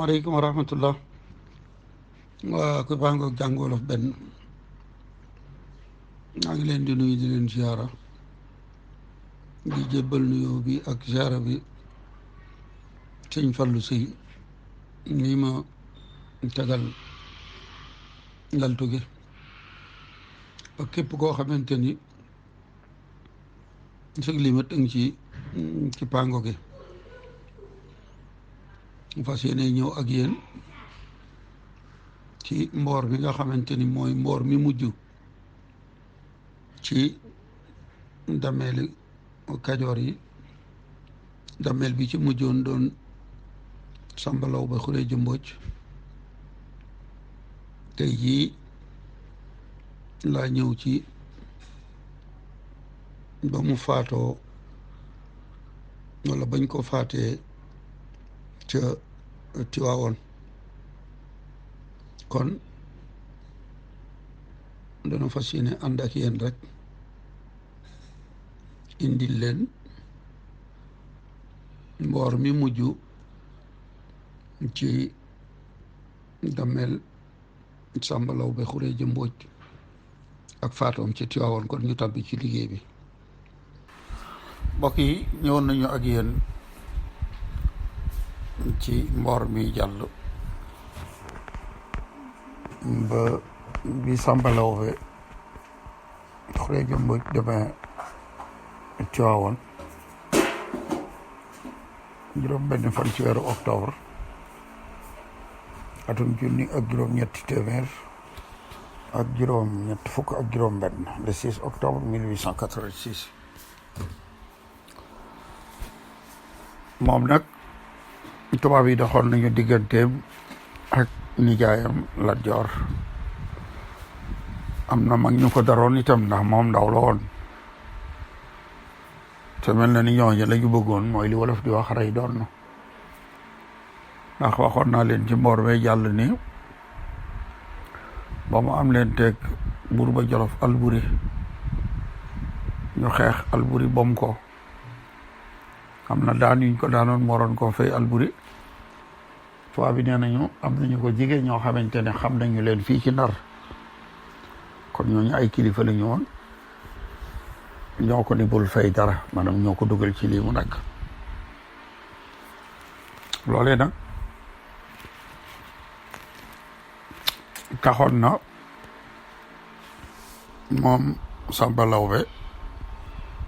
Waaleykum wa rahmatullah. waa ku baa ngoog jàng wolof benn maa ngi leen di nuyu di leen ziara di jébbal nuyoo bi ak ziara bi sëñ Fallu Si nii ma tegal laltu gi ak képp koo xamante ni sëg limat a ngi ci pango gi fas yéene ñëw ak yéen ci mboor mi nga xamante ni mooy mboor mi mujj ci dameeli kajoor yi. dameel bi ci mujjoon doon Samba Laobé Khourédia Mbodj tey jii laa ñëw ci ba mu faatoo walla bañ ko faatee ca Tiwaawoon. kon dana fas yéene ànd ak yéen rek indil leen mboor mi mujj ci damel Samba Laobé Khourédia Mbodj ak faatoom ci Tiwaawoon. kon ñu tàbbi ci liggéey bi. mbokk yi ñëwoon nañu ak yéen ci mboor mi jàll ba bi Samba Laobé Khourédia Mbodj demee Tiwaawoon juróom benn fan ci weeru octobre atum junni ak juróom ñetti téeméer ak juróom ñett fukk ak juróom benn le 6 octobre 1886 moom nag tubaab yi doxoon nañu digganteem ak nijaayam Lat Joor. am na mag ñu ko daroon itam ndax moom ndaw la woon te mel na ni ñooñu la ñu bëggoon mooy li wolof di wax rey doon ndax waxoon naa leen ci mboor may jàll ni ba mu am leen teg buur ba Jolof Alburi ñu xeex Alburi bom ko am na daan yuñ ko daanoon moroon koo fay Alburi. tubaab bi nee nañu am nañu ko jigéen ñoo xamante ne xam nañu leen fii ci Ndar kon ñooñu ay kilifa la ñu woon ñoo ko ni bul fay dara maanaam ñoo ko dugal ci lii mu nekk. loolee nag taxoon na moom Samba Laobé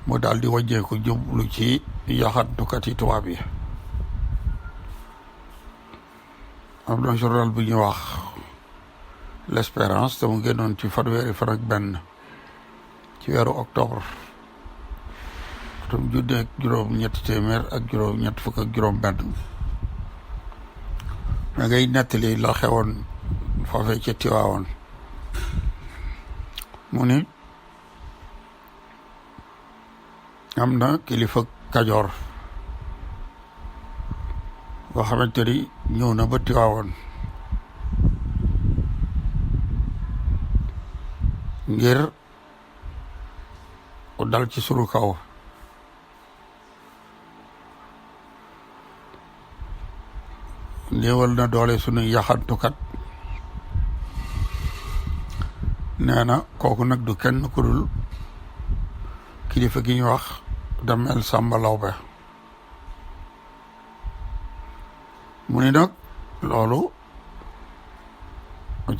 mu daal di wàññeeku jublu ci yaxantukat yi tubaab yi. am na journal bu ñuy wax l'Espérance te mu génnoon ci fanweeri fan ak benn ci weeru octobre atum junni ak juróom ñetti téeméer ak juróom ñett fukk ak juróom benn ma ngay nettali la xewoon foofee ca Tiwaawoon. mu ni am na kilifa Kajoor boo xamante ni ñëw na ba Tiwaawoon ngir dal ci sunu kaw. néewal na doole sunu yaxantukat. nee na kooku nag du kenn ku dul kilifa gi ñu wax damel Samba Laobé. mu ni nag loolu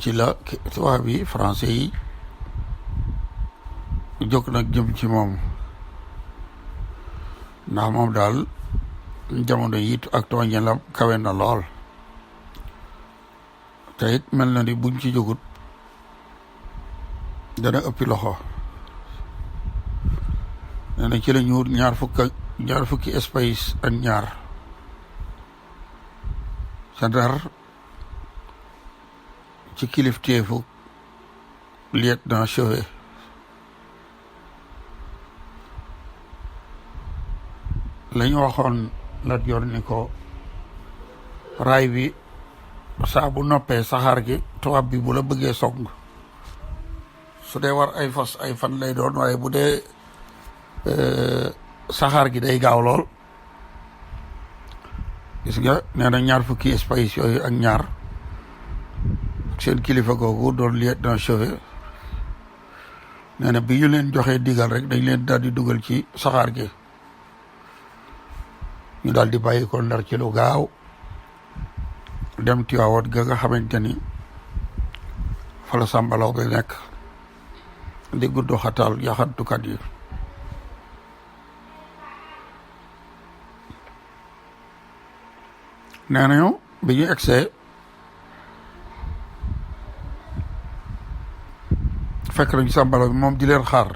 ci la tubaab yi français yi jóg nag jëm ci moom ndax moom daal jamono yi ak tooñeelam kawe na lool te it mel na ni buñ ci jógut dana ëppi loxo. nee na ci la ñu ñaar fukki espace ak ñaar ca Ndar ci kilifteefu lieutenant Chauvet. la ñu waxoon Lat Joor ni ko raay bi saa bu noppee saxaar gi tubaab bi bu la bëggee song su dee war ay fas ay fan lay doon waaye bu dee saxaar gi day gaaw lool gis nga nee na ñaar fukki espace yooyu ak ñaar seen kilifa googu doon lieutenant Chauvet nee na bi ñu leen joxee digal rek dañ leen daal di dugal ci saxaar gi ñu daal di bàyyi ko Ndar ci lu gaaw dem Tiwaawan ga nga xamante ni fa la Samba Laobé nekk di guddu xatal yaxantukat yi. nee nañu bi ñu egsee fekk nañu Samba Laobé moom di leen xaar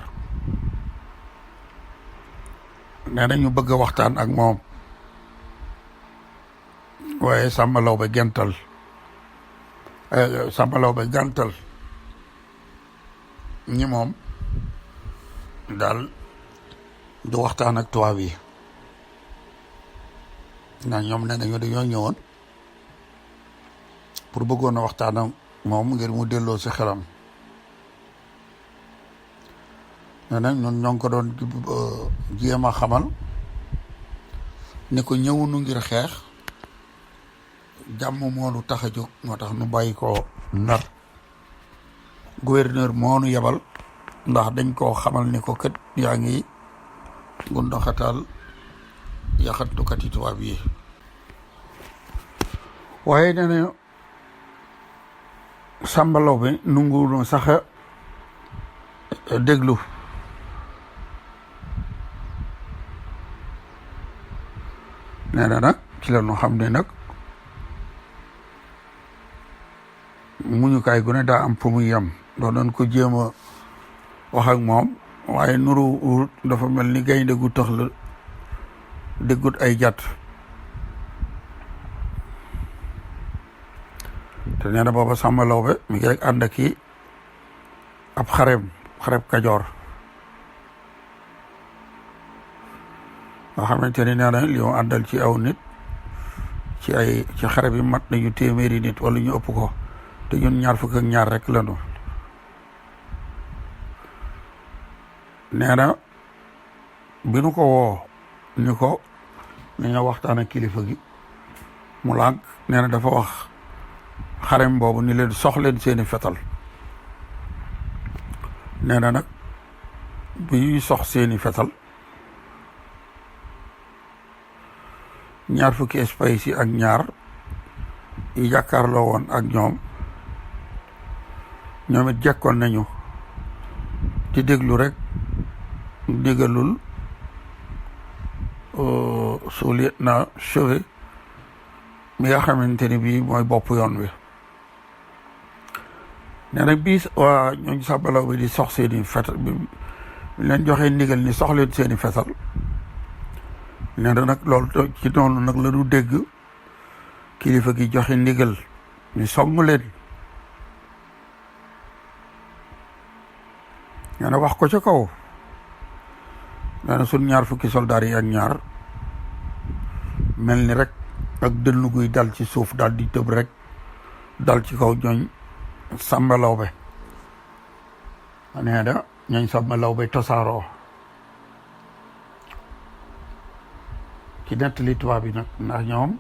nee na ñu bëgg a waxtaan ak moom waaye Samba Laobé gàntal ñi moom daal du waxtaan ak tubaab yi ndax ñoom nee nañu dañoo ñëwoon pour bëggoon a waxtaan ak moom ngir mu delloo si xelam. nee na ñun ñoo ngi ko doon jéem a xamal ni ko ñëwunu ngir xeex jàmm moo nu tax a jóg moo tax nu bàyyi ko Ndar gouverneur moo nu yebal ndax dañ koo xamal ni ko kët yaa ngi gundoxatal yaxantukat yi tubaab yi. waaye nee na Samba Laobé nungu sax a déglu nee na nag ci la ñu xam ne nag muñukaay gu ne daa am fu muy yem doon nañ ko jéem a wax ak moom waaye nuru dafa mel ni gaynde gu tax la déggut ay jat te nee na booba Samba Laobé mi ngi rek ànd ak i ab xareb Kajoor nga xamante ni nee na li mu àndal ci aw nit ci xare bi mat nañu téeméeri nit wala ñu ëpp ko te ñun ñaar fukk ak ñaar rek lañu. nee na bi nu ko woo ni ko nañoo waxtaan ak kilifa gi mu lànk nee na dafa wax xarem boobu ni leen soxleen seeni fetal. nee na nag bi ñuy sox seeni fetal ñaar fukki espace yi ak ñaar yi jàkkaarloo woon ak ñoom it jekkoon nañu di déglu rek ndigalul sous-lieutenant Chauvet mi nga xamante ni bii mooy bopp yoon wi. nee na bii waa ñooñu Samba Laobé di sox seeni fetal bi leen joxee ndigal ni soxleen seeni fetal nee na nag loolu ci noonu nag la du dégg kilifa gi joxe ndigal ñu song leen. nee na wax ko ca kaw nee na sun ñaar fukki soldaar yi ak ñaar mel ni rek ak dënn guy dal ci suuf daal di tëb rek dal ci kaw ñooñ Samba Laobé. nee na ñooñ Samba Laobé tasaaroo. ci nettali tubaab bi nag ndax ñoom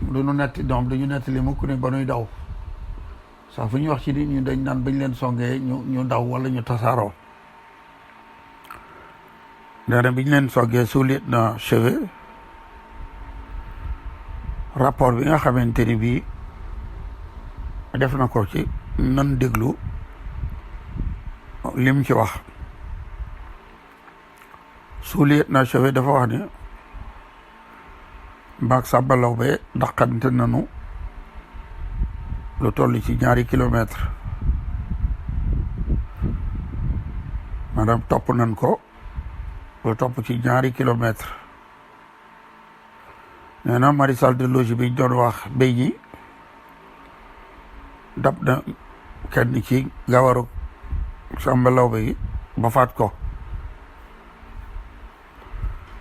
duñu nettali mukk ne ba nuy daw sax fu ñuy wax ci nit ñi dañ naan bañ leen songee ñu daw wala ñu tasaaroo. nee na biñ leen songee sous-lieutenant Chauvet rapport bi nga xamante ni bii def na ko ci nan déglu lim ci wax. sous-lieutenant Chauvet dafa wax ni maag Samba Laobé daqante nanu lu toll ci 2 kilomètres maanaam topp nañ ko lu topp ci 2 kilomètres. nee na maréchal de logis bi doon wax béy ñi dab na kenn ci gawaru Samba Laobé yi ba faat ko.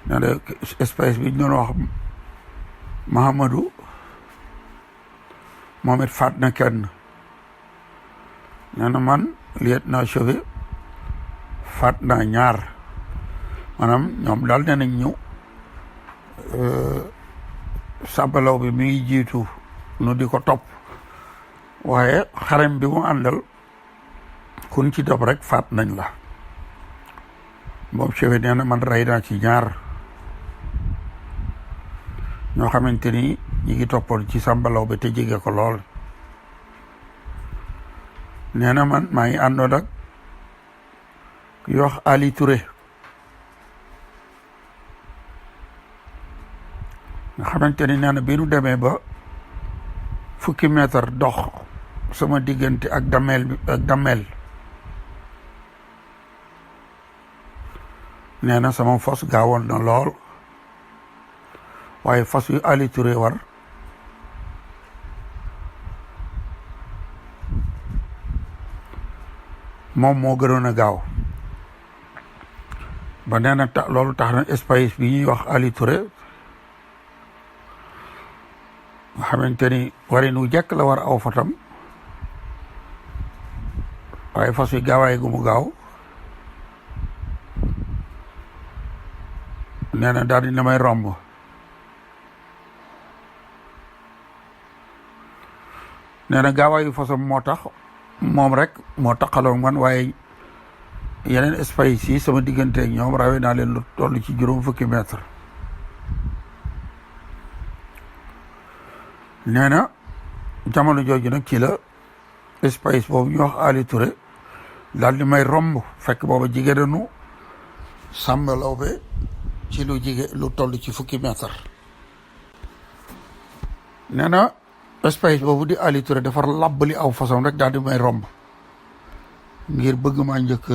nee na espèce bi ñu doon wax Mahamadou moom it faat na kenn. nee na man lieutenant Chauvet faat naa ñaar maanaam ñoom daal nee nañ ñu sàmbalaw bi mi ngi jiitu nu di ko topp waaye xarem bi mu àndal kun ci dab rek faat nañ la. moom chef nee na man rey naa ci ñaar ñoo xamante ni ñi ngi toppoon ci sàmbalaw bi te jege ko lool. nee na man maa ngi àndoon ak ki wax Ali Touré nga xamante ni nee na bi nu demee ba fukki mètre dox sama diggante ak damel nee na sama fas gaawoon na lool waaye fas yu Ali Touré war moom moo gënoon a gaaw ba nee na loolu tax na espace bi ñuy wax Ali Touré nga xamante ni warin wu jekk la war aw fatam waaye fas wi gaawaay gu mu gaaw nee na daal dina may romb. nee na gaawaayu fasam moo tax moom rek moo taxaloo man waaye yeneen espace yi sama diggante ak ñoom rawee naa leen lu toll ci juróom fukki mètre. nee na jamono jooju nag ci la espace boobu ñu wax Ali Touré daal di may romb fekk booba jigéenu Samba Lawbe ci lu toll ci fukki mètre. nee na espace boobu di Ali Touré dafa labbali aw façon rek daal di may romb ngir bëgg maa njëkk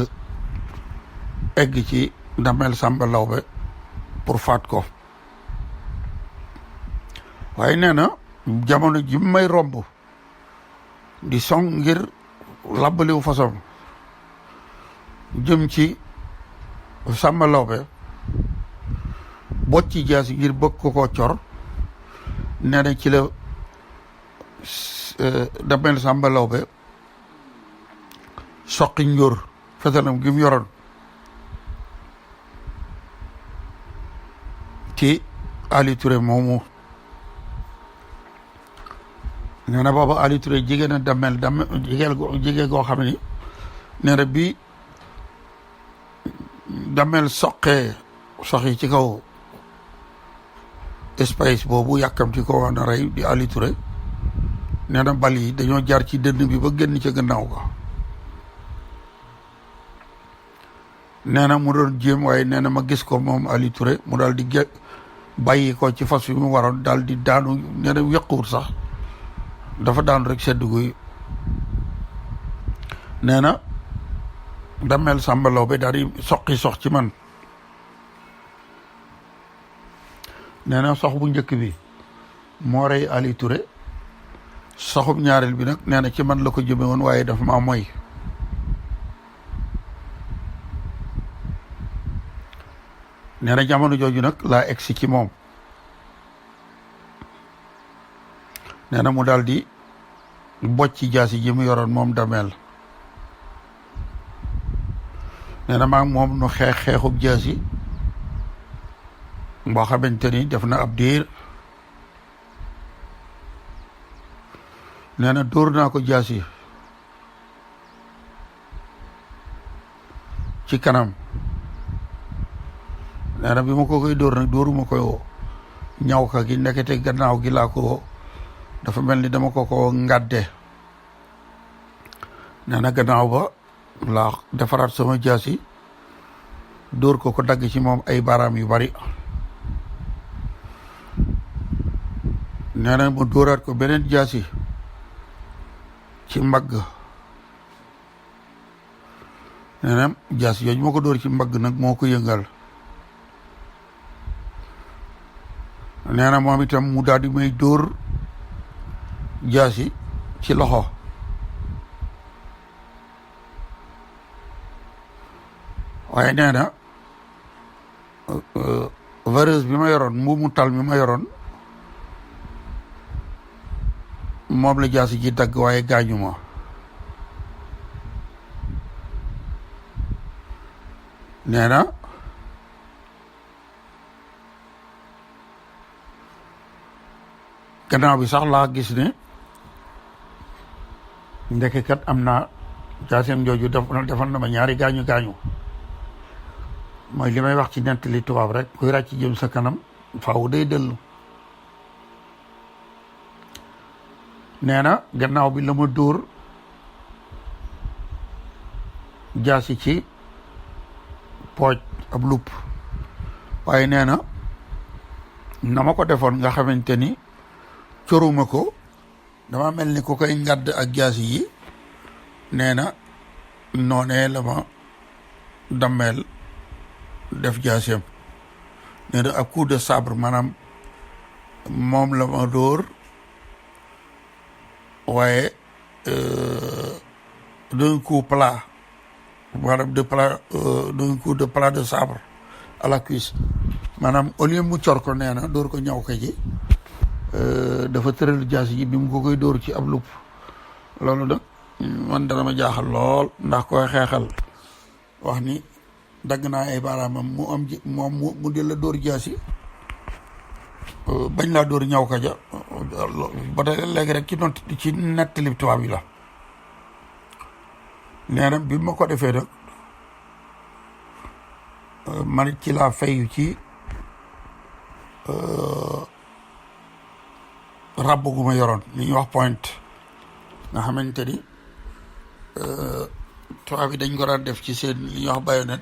egg ci Damel Samba Lawbe pour faat ko. waaye nee na jamono ji may romb di song ngir labbaliwu façon jëm ci Samba Lawbe bot ci jaasi ngir bëgg ko koo cor. nee na ci la Damel Samba Lawbe soqi njóor fetanam gi mu yoroon ci Ali Touré moomu. nee na booba Ali Touré jigéen na Damel jigéen goo xam ni nee na bi Damel soqi ci kaw espace boobu yàkkamti ko woon a rey di Ali Touré nee na bal yi dañoo jaar ci dënn bi ba génn ca gannaaw ko. nee na mu doon jéem waaye nee na ma gis ko moom Ali Touré mu daal di bàyyi ko ci fas wi mu waroon daal di daanu. nee na yëquwut sax dafa daanu rek sedd guy. nee na Damel Samba Lawbe daal di sox ci man. nee na sox bu njëkk bi moo rey Ali Touré soxub ñaareel bi nag nee na ci man la ko jëme woon waaye dafa maa moy. nee na jamono jooju nag laa egsi ci moom. nee na mu daal di bocc jaasi ji mu yoroon moom Damel. nee na maa moom nu xeexub jaasi boo xamante ni def na ab diir. nee na dóor naa ko jaasi ci kanam. nee na bi ma ko koy dóor nag dóoruma ko ñaw ka gi ndekete gannaaw gi laa ko dafa mel ni dama ko ngàdde. nee na gannaaw ba laa defaraat sama jaasi dóor ko dagg ci moom ay baaraam yu bari. nee na mu dóoraat ko beneen jaasi ci mbagg. nee na jaasi yooyu ma ko dóor ci mbagg nag moo ko yëngal. nee na moom itam mu daal di may dóor jaasi ci loxo. waaye nee na vareuse bi ma yoroon mbuumu tal mi ma yoroon moom la jaasi ji dagg waaye gaañu ma. nee na gannaaw bi sax laa gis ne ndeke kat am naa jaaseem jooju defal na ma ñaari gaañu gaañu. mooy li may wax ci nettali tubaab rek kuy ràcc jëm sa kanam faaw day dellu. nee na gannaaw bi la ma dóor jaasi ci pooj ab lupp, waaye nee na ma ko defoon nga xamante ni coruma ko, dama mel ni ku koy ngadd ak jaasi yi. nee na noonee la ma dammeel def jaaseem. nee na ab coup de sabre maanaam moom la ma dóor, waaye d'un coup plat, maanaam d'un coup de plat de sabre à la cuisse. maanaam au lieu mu cor ko nee na dóor ko ñaw ko ji, dafa tëral jaasi ji bi mu ko koy dóor ci ab lupp. loolu nag man dana ma jaaxal lool, ndax koy xeexal wax ni dagg naa ay baaraamam mu am ji moom mu di la dóor jaasi bañ laa dóor ñaw ka ja. ba tey léegi rek ci nettali tubaab yi la. nee na bi ma ko defee nag man it ci laa fayu ci ràbb gu ma yoroon li ñuy wax point, nga xamante ni tubaab yi dañ ko daan def ci seen li ñuy wax bayonet,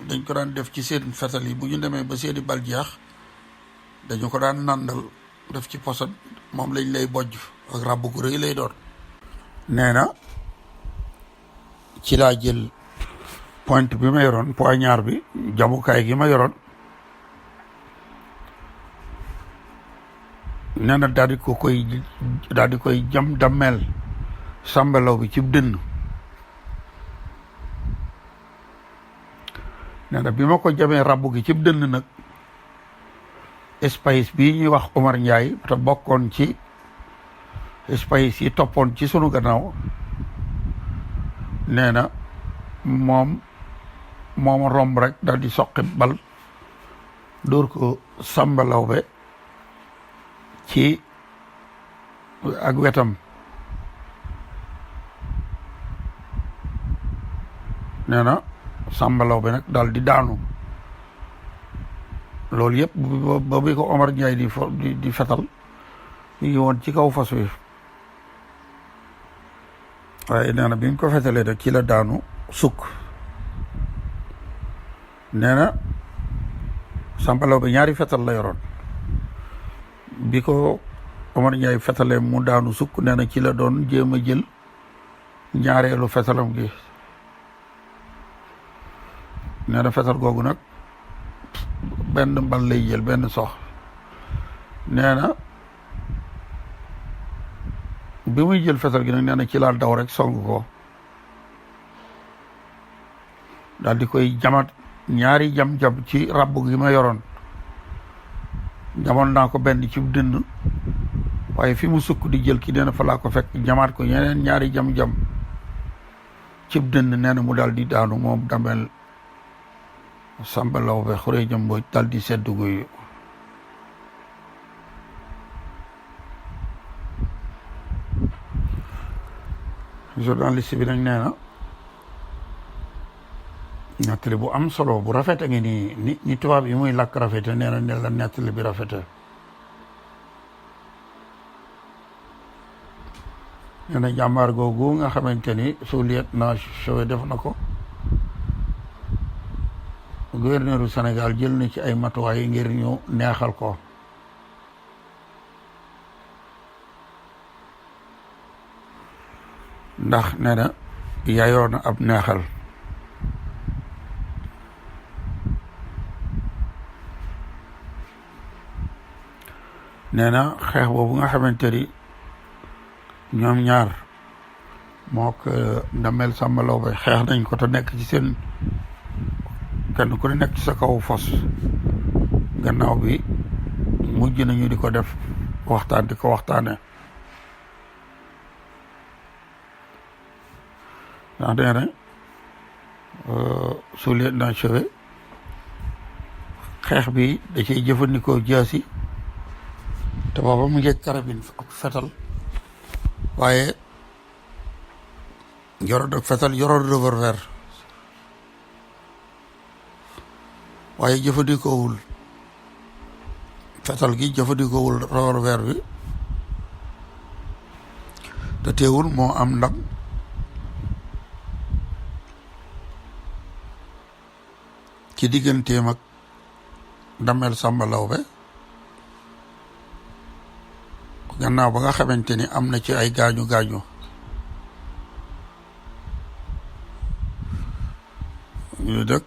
dañ ko daan def ci seen fetal yi. bu ñu demee ba seeni bal jeex dañu ko daan nàndal def ci poson, moom lañ lay bojj ak ràbb gu rëy lay doon. nee na ci laa jël point bi ma yoroon, poignard bi, jamukaay gi ma yoroon, nee na daal di koy jam dammeel sàmbalaw bi ci dënn. nee na bi ma ko jamee rabbu gi ci dënn nag, espace bii ñuy wax Omar Ndiaye te bokkoon ci espace yi toppoon ci sunu gannaaw, nee na moom romb rek daal di soqi bal dóor ko sàmbalaw be ci ak wetam. nee na sàmbalaw be nag daal di daanu. loolu yëpp ba bi ko Omar Ndiaye di fetal ñu ngi woon ci kaw fas wi, waaye nee na bi ñu ko fetalee nag ci la daanu sukk. nee na sàmbalaw be ñaari fetal la yoroon, bi ko Omar Ndiaye fetalee mu daanu sukk, nee na ci la doon jéem a jël ñaareelu fetalam gi. nee na fetal googu nag benn mbal lay jël, benn sox. nee na bi muy jël fetal gi nag nee na ci laa daw rek song ko, daal di koy jamat ñaari jam-jam ci rabb gi ma yoroon. jamoon naa ko benn ci dënn, waaye fi mu sukk di jël ki nee na fa laa ko fekk jamaat ko yeneen ñaari jam-jam ci dënn. nee na mu daal di daanu moom damel sàmbalaw be xuree jëmbooj daal di sedd guyu. journaliste bi nag nee na nettali bu am solo bu rafet a ngi nii ni tubaab yi muy làkk rafete. nee na ne la nettali bi rafete. nee na jàmbaar googu nga xamante ni sous-lieutenant Chauvet def na ko, gouverneur du Sénégal jël na ci ay matuwaay ngir ñu neexal ko. ndax nee na yaayoo na ab neexal. nee na xeex boobu nga xamante ni ñoom ñaar mook Damel Samba Laobé xeex nañ ko te nekk ci seen kenn ku ne nekk ci sa kaw fos, gannaaw bi mujj nañu di ko def waxtaan, di ko waxtaane. ndax nee na sous-lieutenant Chauvet xeex bi da ciy jëfandikoo jaasi te booba mu ngi carabine ak fetal waaye yoroon ak fetal yoroon revolver waaye jëfandikoowul fetal gi, jëfandikoowul revolver bi, te teewul moo am ndam ci digganteem ak Damel Samba Lawbe gannaaw ba nga xamante ni am na ci ay gaañu gaañu ñu dëkk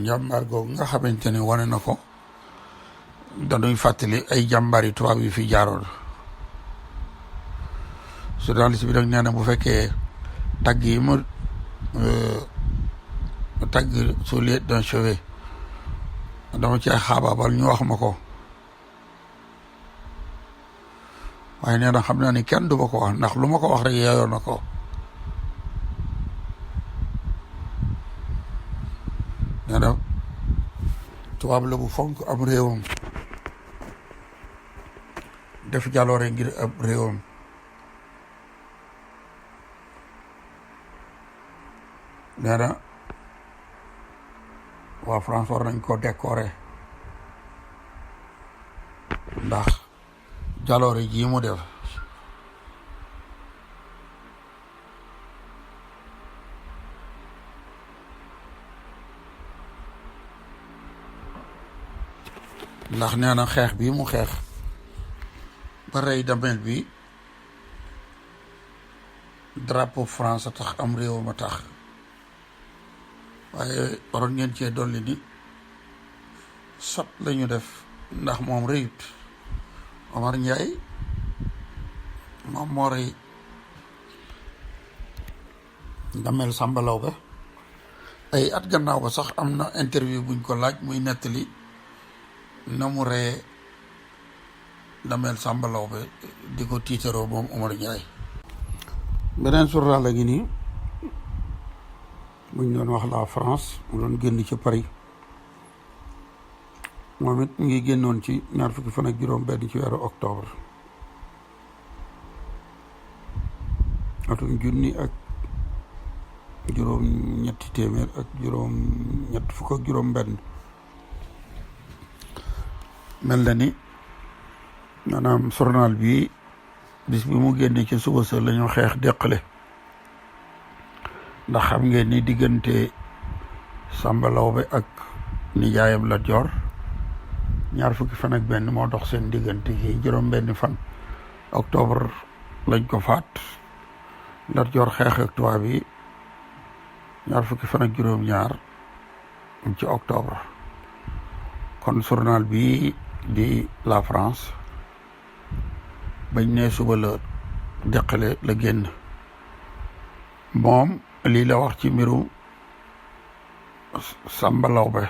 njàmbaar googu nga xamante ni wane na ko dañuy fàttali ay jàmbaar yi tubaab yi fi jaaroon. Journaliste bi nag nee na bu fekkee tagg yi ma tagg sous lieutenant Chauvet dama ci ay xaabaabal ñu wax ma ko, waaye nee na xam naa ni kenn du ma ko wax ndax lu ma ko wax rek yaayoo na ko. nee na tubaab la bu fonk am réewam, def jaloore ngir ab réewam. nee na waa France war nañ ko décorer ndax jaloore ji mu def. ndax nee na xeex bi mu xeex ba rey Damel bi drapeau France a tax, am réewam a tax. waaye waroon ngeen cee dolli ni sot lañu def ndax moom rëyut. Omar Ndiaye moom moo rey Damel Samba Lawbe. ay at gannaaw ba sax am na interview buñ ko laaj muy nettali na mu reye Damel Samba Lawbe di ko tiitaroo moom Omar Ndiaye. beneen journal la ngi nii buñ doon wax la France mu doon génn ci Paris, moom it mu ngi génnoon ci ñaar fukki fan ak juróom benn ci weeru octobre atum junni ak juróom ñetti téeméer ak juróom ñett fukk ak juróom benn. mel na ni maanaam journal bi bis bi mu génne ci suba sa la ñu xeex déqale, ndax xam ngeen ni diggante Samba Lawbe ak nijaayam Lat Joor ñaar fukki fan ak benn moo dox seen diggante ci juróom benn fan octobre lañ ko faat. Lat Joor xeex ak tubaab yi ñaar fukki fan ak juróom ñaar ci octobre. kon journal bi di la France bañ ne suba la deqale la génn, moom lii la wax ci mbiru Samba Lawbe.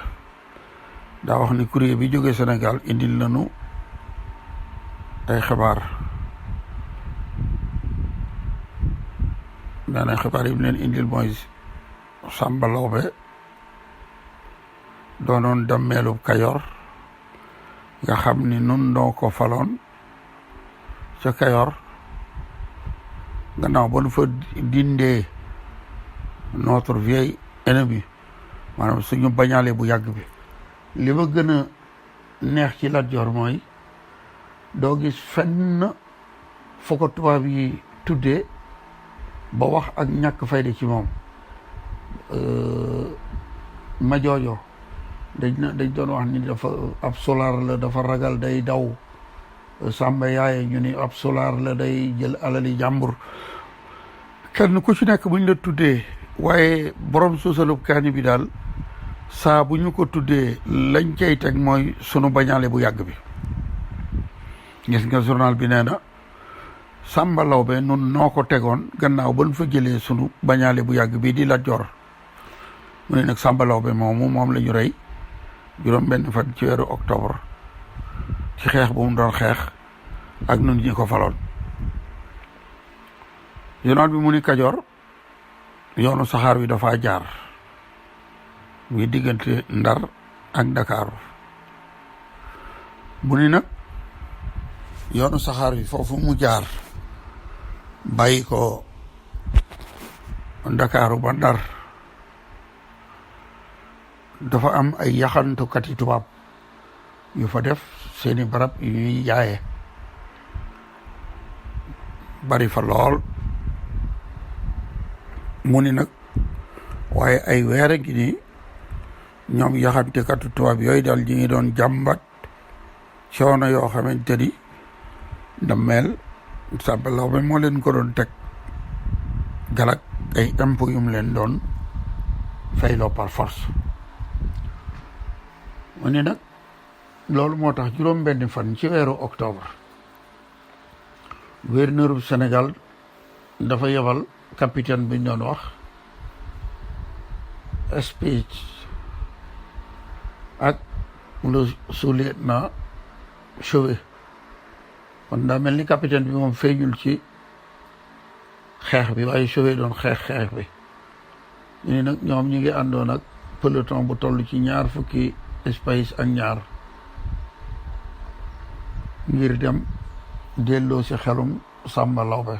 daa wax ni courrier bi jógee Sénégal indil nañu ay xibaar. nee na xibaar yi mu leen indil mooy Samba Lawbe doonoon dammeelub Kayoor nga xam ni nun noo ko faloon ca Kayoor gannaaw ba nu fa dindee notre vieil ennemi, maanaam suñu bañaale bu yàgg bi. li ma gën a neex ci Lat Joor mooy doo gis fenn fu ko tubaab yi tuddee ba wax ak ñàkk fayda ci moom. ma joojo dañ doon wax ni dafa ab solaar la, dafa ragal, day daw. Samba Yaaye ñu ni ab solaar la, day jël alali jàmbur. kenn ku ci nekk buñ la tuddee, waaye borom suusalub kaani bi daal saa bu ñu ko tuddee lañ cay teg mooy sunu bañaale bu yàgg bi. gis nga journal bi nee na Samba Lawbe nun noo ko tegoon gannaaw ba nu fa jëlee sunu bañaale bu yàgg bii di Lat Joor. mu ne nag Samba Lawbe moom la ñu rey juróom benn fan ci weeru octobre ci xeex bu mu doon xeex ak nun ñi ko faloon. journal bi mu ni Kajoor yoonu saxaar wi dafa jaar muy diggante Ndar ak Ndakaaru. mu ni nag yoonu saxaar bi foofu mu jaar bàyyi ko Ndakaaru ba Ndar dafa am ay yaxantukati tubaab yu fa def seeni barab yu ñuy jaaye bari fa lool. mu ni nag waaye ay weer a ngi nii ñoom yaxantukatu tubaab yooyu daal ñi ngi doon jàmbat coono yoo xamante ni Damel Samba Laobé moo leen ko doon teg galak ay impôt yum leen doon fayloo par force. mu ni nag loolu moo tax juróom-benni fan ci weeru octobre gouverneur bu Sénégal dafa yebal capitaine bi ñu doon wax Speech ak le sous-lieutenant Chauvet. kon daa mel ni capitaine bi moom feeñul ci xeex bi waaye Chauvet doon xeex bi. ñu ni nag ñoom ñu ngi àndoon ak peloton bu toll ci 20 espace ak ñaar ngir dem delloo si xelum Samba Laobé.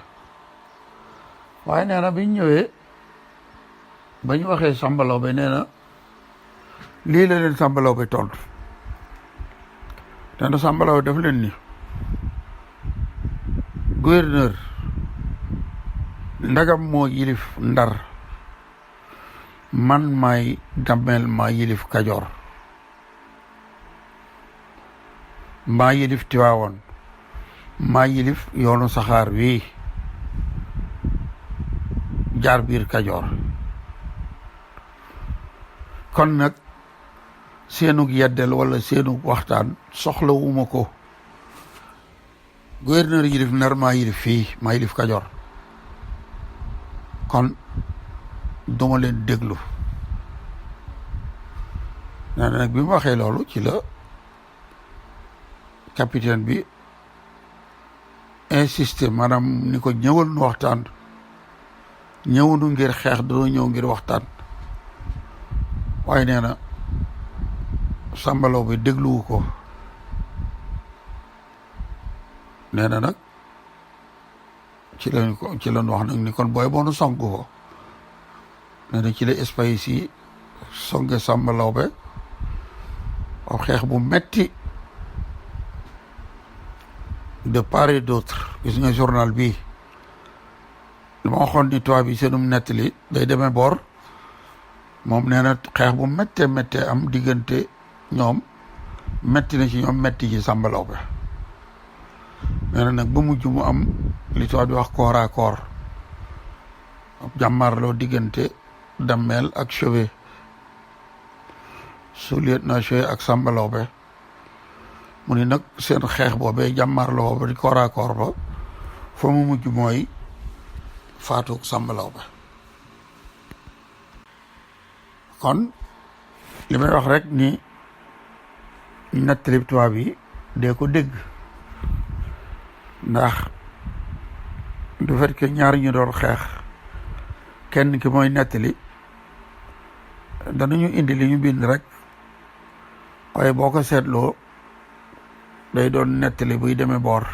waaye nee na biñ ñëwee ba ñu waxee Samba Laobé nee na lii la leen Samba Laobé tontu. nee na Samba Laobé def leen ni gouverneur ndagam moo yilif Ndar man maay Damel maa yilif Kajoor maa yilif Tiwaawoon maa yilif yoonu saxaar wi jaar biir Kajoor. kon nag seenug yeddel wala seenug waxtaan soxlawuma ko. gouverneur yilif Ndar maa yilif fii maa yilif Kajoor kon duma leen déglu. nee na nag bi mu waxee loolu ci la capitaine bi insisté maanaam ni ko ñëwal nu waxtaan ñëwunu ngir xeex dañoo ñëw ngir waxtaan. waaye nee na Samba Laobé dégluwu ko. nee na nag ci lañ wax nag ni kon booy boonu song ko. nee na ci la espace yi songe Samba Laobé waaw xeex bu metti de part et d'autre. gis nga journal bii dama waxoon ni tubaab bi seenum nettali day demee boor moom nee na xeex bu méttee am diggante ñoom metti na ci ñoom metti ci Samba Laobé. nee na nag ba mujj mu am li tubaab di wax corps à corps jàmmarloo diggante Damel ak Chauvet sous-lieutenant Chauvet ak Samba Laobé. mu ni nag seen xeex boobee jàmmarloo ba di corps à corps ba fa mu mujj mooy faatu Samba Laobé. kon li may wax rek ni nettali tubaab yi dee ko dégg ndax du fait que ñaar ñu doon xeex kenn ki mooy nettali danañu indi li ñu bind rek waaye boo ko seetloo day doon nettali buy demee boor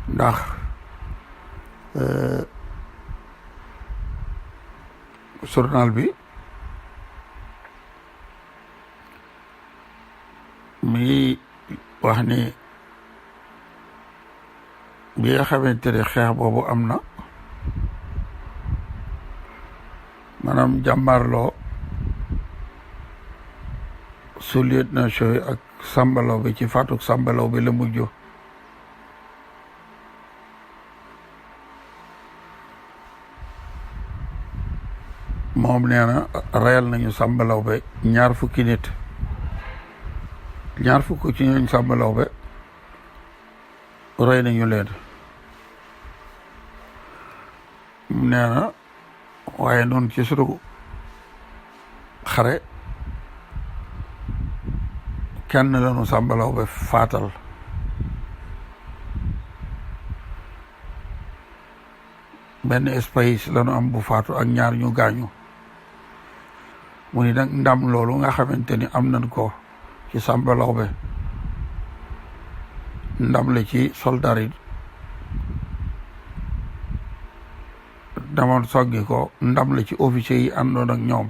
ndax journal bi mi wax ni bi nga xamante ne xeex boobu am na maanaam jàmbaarloo sous-lieutenant Chauvet ak Samba Laobé ci faatuk Samba Laobé la mujj. moom nee na reyal nañu Samba Laobé 20 nit 20 ci ñooñ Samba Laobé rey nañu leen. nee na waaye noonu ci sunu xare kenn lañu Samba Laobé faatal. benn espace lañu am bu faatu ak 2 ñu gaañu. mu ni nag ndam loolu nga xamante ni am nañ ko ci Samba Laobé ndam la ci soldaar yi demoon soggi ko, ndam la ci officier yi àndoon ak ñoom.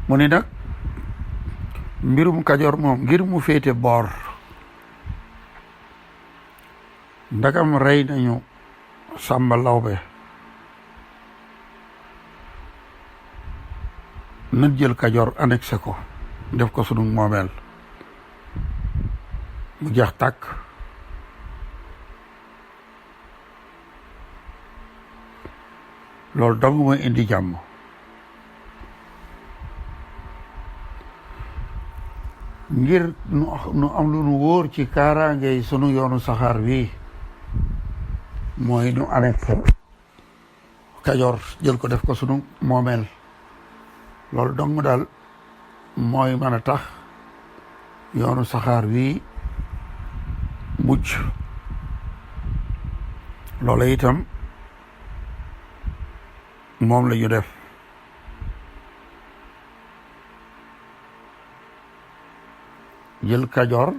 mu ni nag mbirum Kajoor moom ngir mu féete boor, ndagam rey nañu Sàmba Lawbe, nan jël Kajoor annexé ko, def ko sunu moomeel mu jeex tàkk. loolu dong mooy indi jàmm. ngir nu am lu nu wóor ci kaaraangey sunu yoonu saxaar wi, mooy nu annexé Kajoor, jël ko def ko sunu moomeel. loolu dong daal mooy mën a tax yoonu saxaar wi mucc. loola itam moom la ñu def. jël Kajoor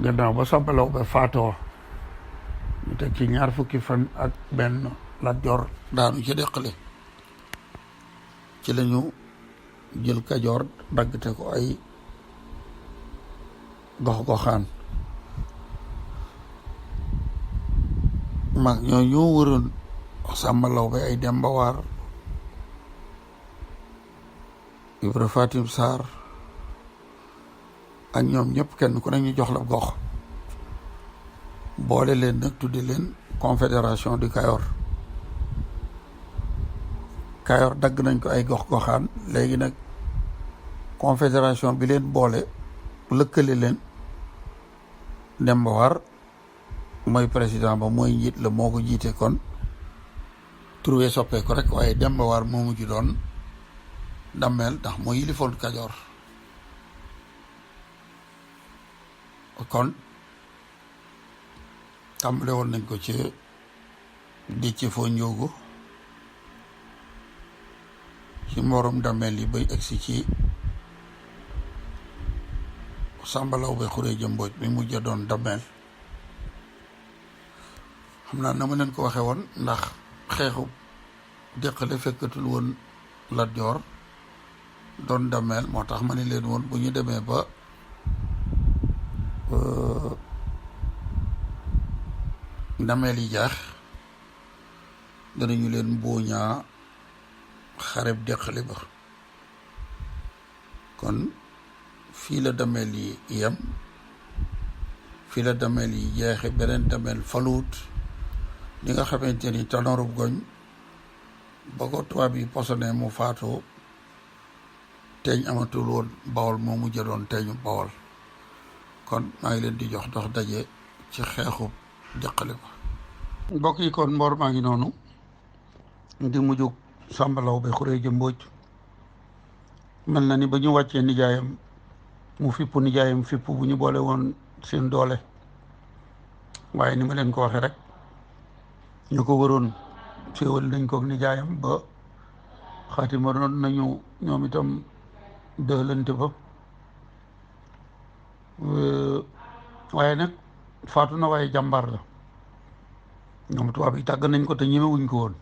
gannaaw ba Sàmba Lawbe faatoo, ñu teg ci 2 fukki fan ak benn Lat Joor daanu ci Deqale, ci lañu jël Kajoor daggate ko ay gox-goxaan. mag ñoo ñoo wëroon Sàmba Lawbe ay Demba Waar, Ibra Fatim Sarr ak ñoom ñëpp kenn ku ne ñu jox la gox, boole leen nag tudde leen confédération du Kayor. Kayor dagg nañ ko ay gox-goxaan, léegi nag confédération bi leen boole lëkkale leen, Demba War mooy président ba, mooy njiit la, moo ko jiite. kon trouvé soppee ko rek, waaye Demba War moo mujj doon dammeel ndax moo yilifoon Kajoor. kon tàmbale woon nañ ko ci Déthié Fo Ndiogou, ci mborom dammeel yi bay egsi ci Sàmba Lawbe Xureeja Mbooj mi mujj doon dammeel. xam naa na ma leen ko waxe woon, ndax xeexu Deqale fekkatul woon Lat Joor doon dammeel, moo tax ma ne leen woon bu ñu demee ba dammeel yi jaax danañu leen mbooñaa xareb Deqale ba. kon fii la dammeel yi yem, fii la dammeel yi jeexe. beneen dammeel faluut, li nga xamante ni Tanorub Goñ ba ko tubaab yi posone mu faatoo, teeñ amatul woon Bawol moo mujj doon teeñu Bawol. kon maa ngi leen di jox dox daje ci xeexu Deqale ba. mbokk yi, kon mboor maa ngi noonu di mujjug Sàmba Lawbe Xureeja Mbooj. mel na ni ba ñu wàccee nijaayam mu fipp, nijaayam fipp bu ñu boole woon seen doole. waaye ni ma leen ko waxee rek, ñu ko waroon féewal nañ ko nijaayam ba xaatima doon nañu ñoom itam dëlante ba. waaye nag faatu na, waaye jàmbaar la. ñoom tubaab yi tàgg nañ ko te ñemewuñ ko woon.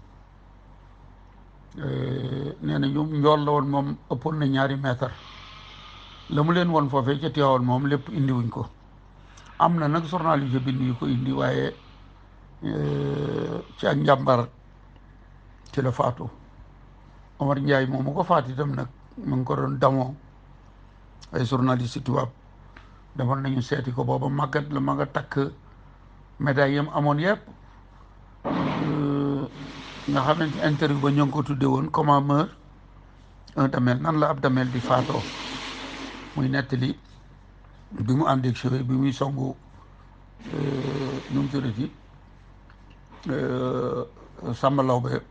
nee na ñoom njool la woon, moom ëppoon na 2 mètre. la mu leen woon foofee ca Tiwaawan moom lépp indiwuñ ko. am na nag journaliste bind yu ko indi, waaye ci ak njàmbaar ci la faatu. Omar Ndiaye moom mu ko faat itam nag mu ngi ko doon damoo. ay journaliste tubaab demoon nañu seeti ko, booba màggat la, ma nga takk médaille yam amoon yëpp. nga xamante interview ba ñoo ngi ko tudde woon comment meurt un damel, nan la ab damel di faatoo. muy nettali bi mu àndeeg cheveux bi muy songu nu mu tuddati Sàmba Lawbe